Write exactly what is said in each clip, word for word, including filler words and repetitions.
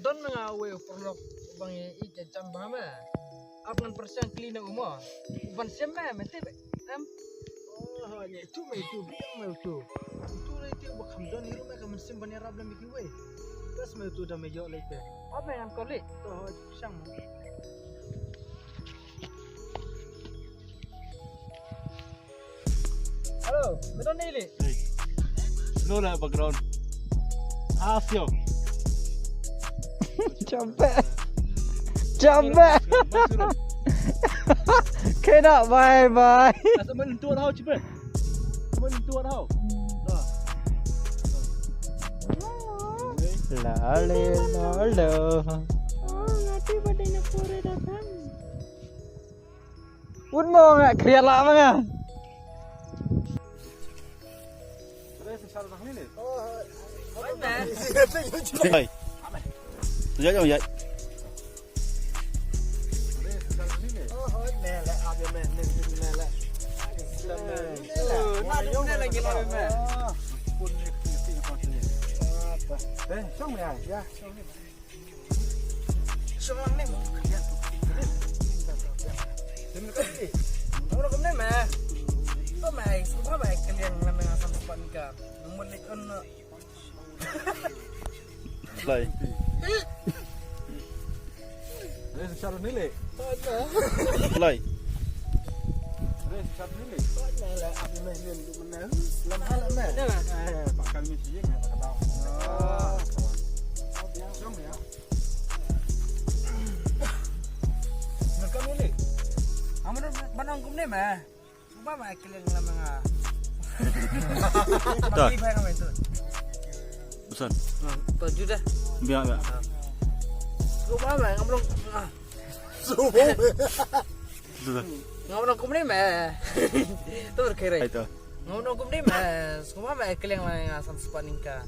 Don nga uwei u paralok uba ngi ïeit jan bha me. Ap ngan pyrshang kylli na u mo. U ban shem me, me tip em? Oh, ïa itu me itu, biang me itu. Itu lei itu ba kham don hi ruh me ka mynsiem ban ïarap lem ïa kiwei. Bas me itu da me ïoh lei te. Ap me ngan call lei. To, pyrshang mo. Hello, me don ne lei? Hey. Lo la background. Ah, sio. Champe. Champe. Kena bye bye. Asa man tuan hau chipe. Man tuan hau. La le la lo. Oh, ngati badai na pore datang. Un mo nga kriat la ma nga. Hai. Tu jap jap jap. Eh, song ya. Ya, song ni. Song lang ni. Ngam kum ni meh. To meh, sngewbha meh kylliang lem nga san spot ning ka. Ngam mut leit on. Lai. Lai. Lai. Lai, sharp ni le. Lai, lai, ap ni meh, ni du mena. Lam hal meh. Eh, pakal ni sih, meh, pakal. Ah. Song ya. Nangkam ni le. Amun ban ong kum ni meh. Sngewbha meh kylliang lem nga. Dah. Mati bha nga meh tu. Busan. Ha, to juda. Biar biar. Sngewbha meh ngam long. Ah. Sudah. Ngam long kum ni meh. Tu berkhirai. Itu. Ngam long kum ni meh. Sngewbha meh kylliang lem nga san spot ning ka.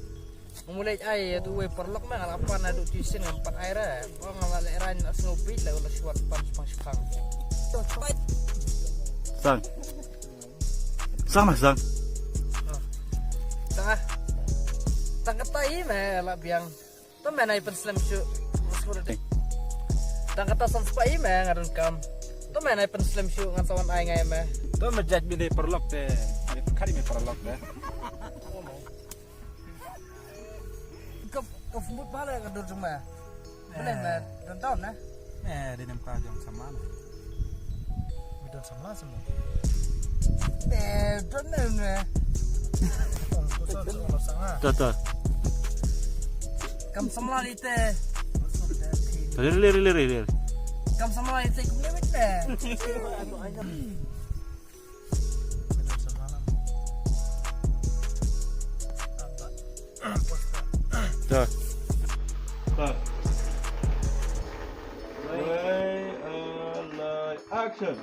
Ngam leit ai ïa tu wei paralok meh, nga la pan ïa tu tuition ngam pat ai re. Ko nga la leh ran na sngewbha la la shuat pan shipang shipang. Sang. Sang meh sang. Sang ah. Tang kata i meh la biang. To meh nai pynslem shuh. Tang kata san spah i meh nga donkam. To meh nai pynslem shuh ngan sa wan ai ngai meh. To meh judge bine paralok te. Kari me paralok te. Ka, ka mut ba la ka dur jong me. Belen me, don taun na. Eh, di nem ka jong sama. Don sama sama. Eh, don ne me. Ta ta. Kam samla ite. Rir rir rir rir. Kam samla ite kum ne mit me. Start. Start. Wei, uh, light, action.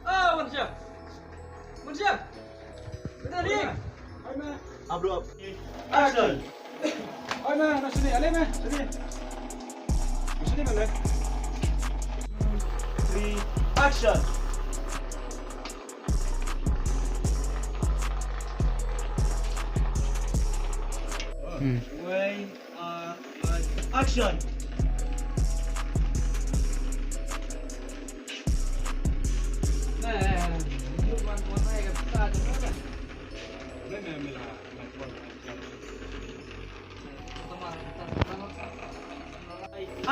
Ah, Mansha. Mansha. Betul ni. Upload. Action. Oi, ma, ma sini, ale ma, sini. Ma sini, ma le. Three, action. Hmm. Wei, uh, action.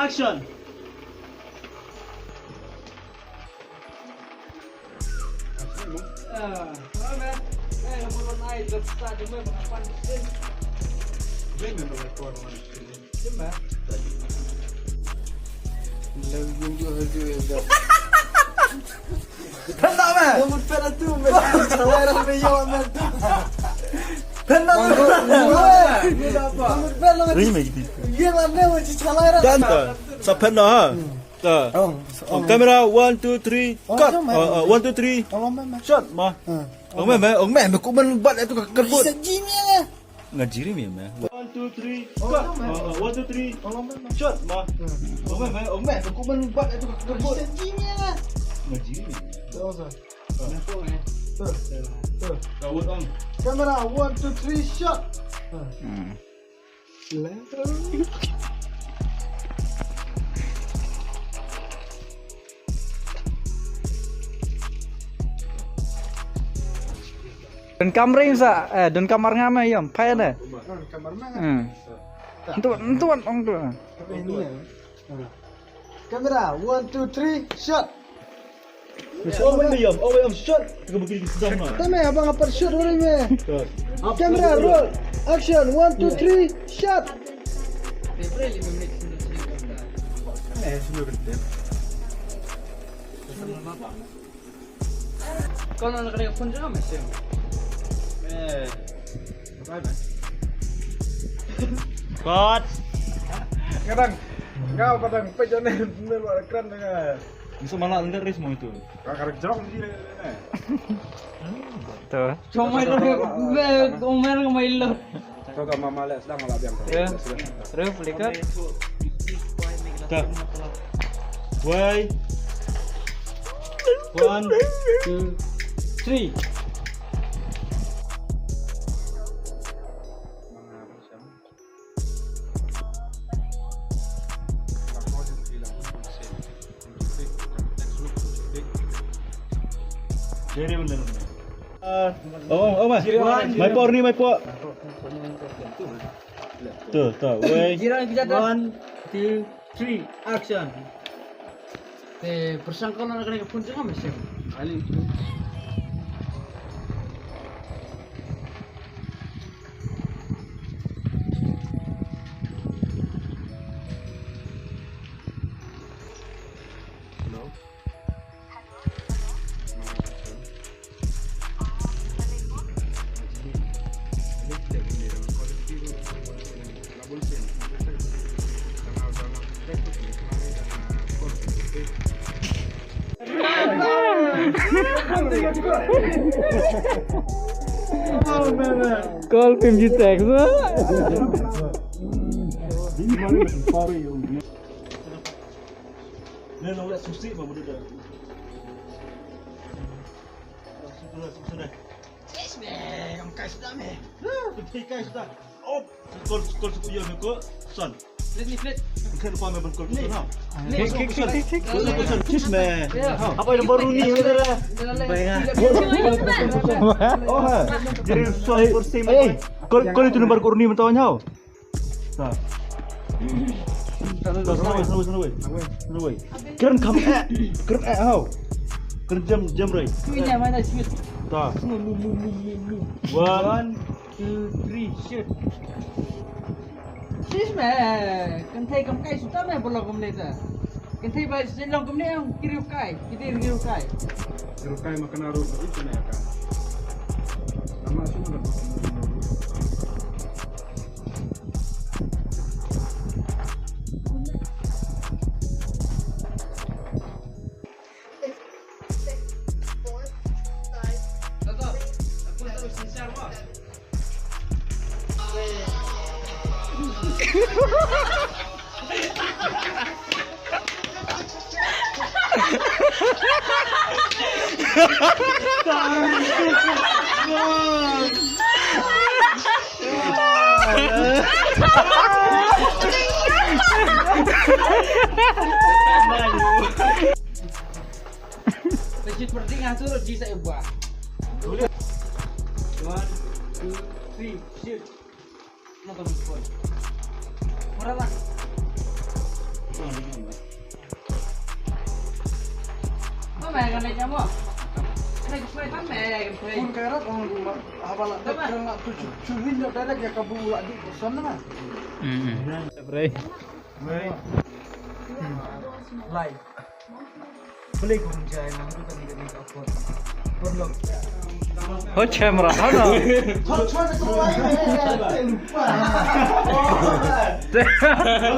Action. Ring me gitu. Kan ta. Sa pynda ha. Ta. Oh, oh, camera, one, two, three, cut. Oh, one, two, three. Shot ma. Ong me, me, ong me, me ku man bat itu ka kerbut. Sa jini ya. Nga jiri mi me. One, two, three, cut. Oh, oh, one, two, three. Shot, ma. Oh, me, me, oh, me, aku men bat itu kat kerbau. Jiri mi lah. Nga jiri mi me. Kawat on. Camera, one, two, three, shot. Hmm. Don kam ring sa, eh, don kam ar ngam yom, pai ne. Hmm. Tuan, tuan, ong tu. Camera, one, two, three, shot. Oh, wait, yom. Oh, wait, yom, shot. Kita bukit di sebelah mana? Tama, abang apa shot orang ni? Shot. Camera, roll. Action, one, two, three, shot. Eh, semua kena. Kau nak kena phone je lah, masih. Eh, bye, bye. Kot. Kadang, kau kadang pejam ni, ni luar keren dengan. Bisa malah lengket ris mau itu. Kau kadang jerong je ni. Tu. Cuma itu, be, Umar kau main lo. Kau ka mama leh sdang la biang. Ya. Terus flicker. Dah. Wei. One, two, three. Ready, one, oh, oh, mai. Mai por ni, mai por. Tu, tu, wei. Jiran kita dah. One, two, three, action. Te, persang kau nak kena phone jangan mesem. Ali. Hello. Call P U B G text, ha? Yes, man. Kai sudah, man. Kai sudah. Oh, call, call suku yo, ko son. Flit ni, flit. Kan pa me ban call suku na. Flit, flit, flit, flit. Call suku son. Yes, man. Apa yang baru ni, saudara? Baik, ah. Oh, ha. Jadi, suai kursi. Call, call itu nomor kurni mentawanya. Ta. Ta, sana wei, sana wei, sana wei. Sana wei. Kren kham eh. Kren eh, hau. Kren jam, jam rai. Sweet nya, mana sweet. Ta. Move, move, move, move, move, move. One, two, three, shoot. Sis me, kan thai kam kai suta me bolo kam neta. Kan thai ba sin long kam ne, kiri kai, kiri kiri kai. Kiri kai makan aru, itu ne ka. Nama sih makan. Lagi penting ngatur di saya buat. One, two, three, shoot. Nonton phone. Murah lah. Mama yang kena jamu. Kena gue mama yang kena. Pun kairat orang rumah. Apa lah? Kena nak tujuh, tujuh hingga dah dia kabur lagi ke sana. Hmm. Bre. Bre. Live. Boleh kong jai nang tu tadi kena kapot. Perlu. Ho camera, ho no. Ho camera tu lah. Lupa.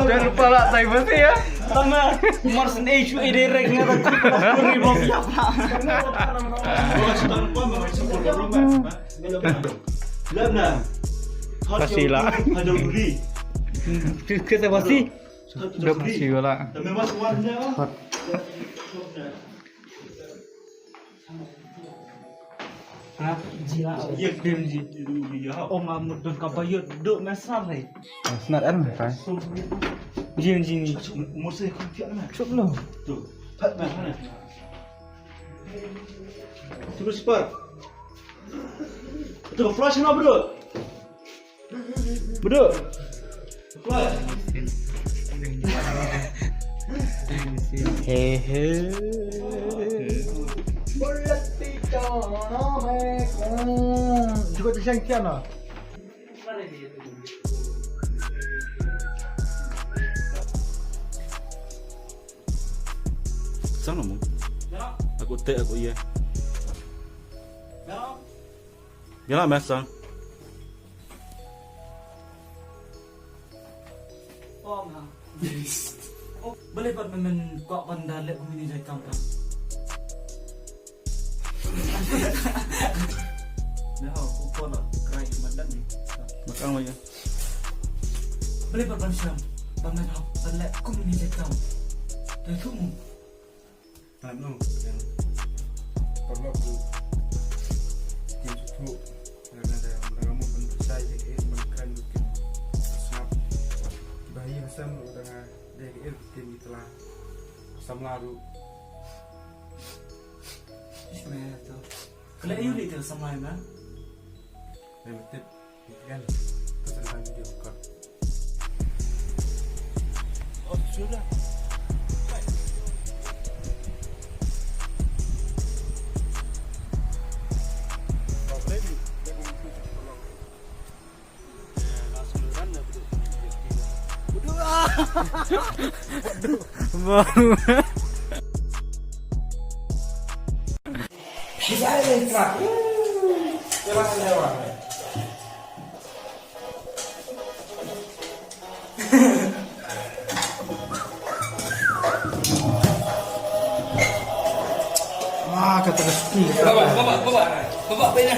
Jangan lupa lah, saya mesti ya. Sama. Mars ne shu ide rek ngata tu. Kuri bom ya pa. Lana. Pasi lah. Kita pasi. Dah pasi lah. Ong amut don ka bayot duk mesar hai. Snat an kai. Jin jin. Chup lo. Tu. Pat na. Tu super. Tu flash na bro. Beduk. Hehe. Juga tu siang kian lah. Sang namu? Aku tek aku iya. Biar lah mesang. Oh, nga. Oh, balei pat men men kwah ban da leh kumne jait kam kam. Dah, aku pun nak cry madan ni. Makan aja. Balei pat ban sham, ban men hok, ban leh kumne jait kam. Dah tu mu. Anu, yang perlu aku tim sutu, yang ada yang mau ban percaya ke ban keren ke snap. Bahaya masam lu dengan dia ke tim itulah. Samla ru. Ismail tu. Kalau you ni tu samla mana? Limited. Kan? Pasal lagi dia buka. Oh, sudah. Baru. Ah, kata ka suki, kata. Bawa, bawa, bawa. Bawa apa ini?